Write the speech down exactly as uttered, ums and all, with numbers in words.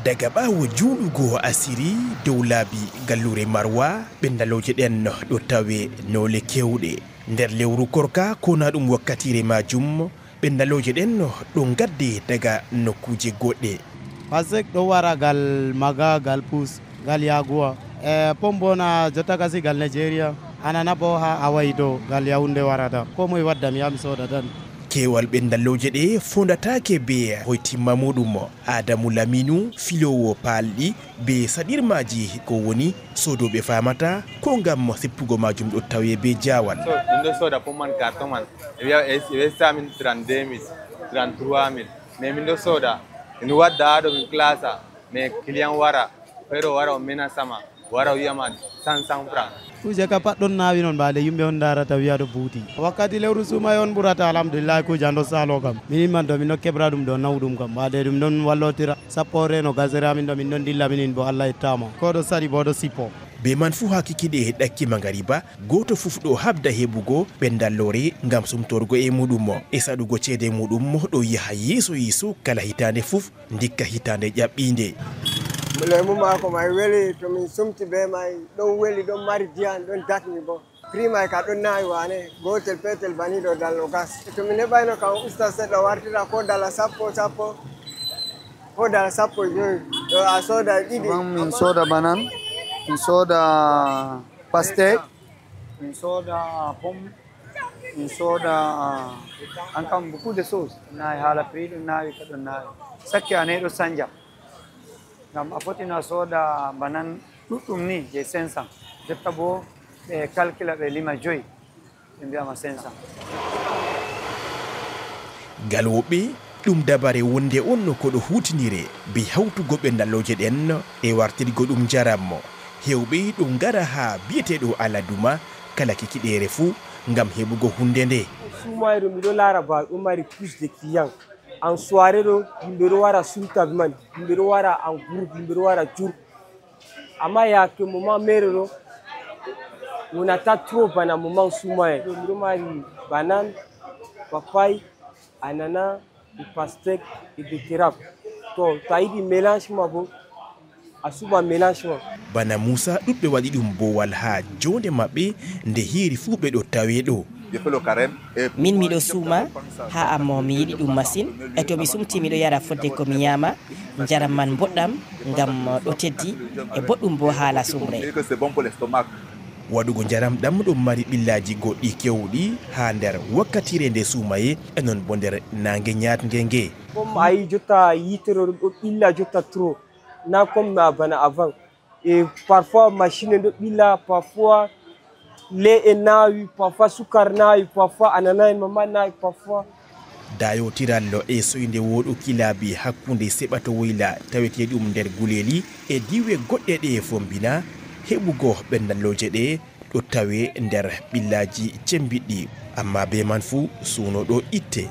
Daga ɓaawo juulugo asiri dow laabi galluure Marwa, ɓendalooje ɗen ɗo tawe noole keewɗe. Nder lewru korka, kona ɗum wakkatiire maajum, ɓendalooje ɗen ɗo ngadde daga nokkuuje goɗɗe. Pasek ɗo wara gal Maga, gal Pus, gal Yaguwa. E, Pombo na jotta kasi gal Nigeria. Anana bo ha Awai do gal Yaounde warata. Ko moy wadda mi yaha mi sooda tan. Keewal ɓendalooje ɗe fondataake be hoytimma muɗum. Adamu Laminu, filoowo paalɗi be saɗirmaaji, ko woni soodooɓe faamata ko ngam sippugo maajum ɗo tawe be jaawal. So, min ɗo sooda pom man, karton man. E wiya, e, e westa min trente-deux mille, trente-trois mille. Mais min ɗo sooda, min wadda haa ɗo min klasa, mais client wara, pero wara o mena sama, wara o wiya ma cinq cents francs. Kuuje ka pat ɗon naawi non, baade yimɓe on ndaarata wiya ɗo buuti. Wakkati lewru suumaye on ɓurata, alhamdulillahi, kuuje an ɗo saalo kam. Minin man ɗo min ɗo keɓra ɗum ɗo nawɗum kam, baade ɗum ɗon wallotira. Sappo reno gasere amin ɗo min ɗon dilla minin bo Allah ittama. Ko ɗo saɗi bo ɗo sippo. Be man fuu haa kikiɗe ɗakki mangariba, gooto fuu ɗo habda heɓugo ɓendalloore ngam sumtorgo e muɗum. E saɗugo ceede muɗum ɗo yaha yeeso yeeso kala hitaande fuu, ndikka hitaande ƴaɓɓiinde. Lemu maako may weli, to min sumti be may, ɗon weli, ɗon mari diyan, ɗon dakni bo. Prix may ka ɗon naawi waane, gootel peetel bani ɗo dala nogas. To min heɓayno kam usta seɗɗa wartira ko dala sappo, sappo, ko dala sappo e jowi. Ɗo a sooda e ɗiɗi. Min sooda banan, min sooda pastek, min sooda pom, min sooda an kam beaucoup de choses. Naawi haala prix ɗon naawi ka ɗon naawi. Sakke ane ɗo sanja. Ngam a foti na sooda banan ɗuɗɗum ni je cinq cents. Jotta bo ɓe calcula ɓe lima joyi. Ɓe mbi'ama cinq cents. Galooɓe, ɗum dabare wonde on ko ɗo huutinire be hawtugo ɓendalooje ɗen e wartirgo ɗum njaram. Heewɓe ɗum ngara haa bi'eteeɗo Aladuma kala kikiɗeere fuu ngam heɓugo huunde nde. Suumayee ɗo miɗo laara ba ɗo mari plus de client. En soirée ɗo, yimɓe ɗo wara sumta be man, yimɓe ɗo wara en groupe, yimɓe ɗo wara jour. Amma yaake moment mere ɗo, wonata trop bana moment suumayee. Ɗo miɗo mari banane, papaye, anana, e pastèque, e betterave. To, to a yiɗi mélange ma bo, a suɓa mélange ma. Bana Muusa, ɗuɗɓe waɗi ɗum bowal haa joonde maɓɓe, nde hiiri fuu ɓe ɗo tawe ɗo. Min miɗo suuma, haa ammaa mi yiɗi ɗum masin. E to mi sumti, miɗo yara fodde ko mi nyaama. Njaram man mboɗɗam, ngam ɗo teddi, e boɗɗum boo haala sumre. Waɗugo njaram ɗam ɗon mari ɓillaaji goɗɗi keewɗi haa nder wakkatiire nde suumayee, e non boo nder naange nyaatnge nge. Comme a yi jotta yitere ɗo ɗo ɓilla jotta trop, na comme bana avant. E parfois machine en ɗo ɓilla, parfois lait en naawi, parfois sukar naawi, parfois anana en mama naawi, parfois. Daayotiral e soynde wooɗuki laabi hakkunde Seɓato Woyla taweteeɗum nder Guleeli e diiwe goɗɗe ɗe e Fombina, heɓugo ɓendallooje ɗe ɗo tawe nder ɓillaaji cembiɗɗi. Ammaa bee man fuu, suuno ɗo itte.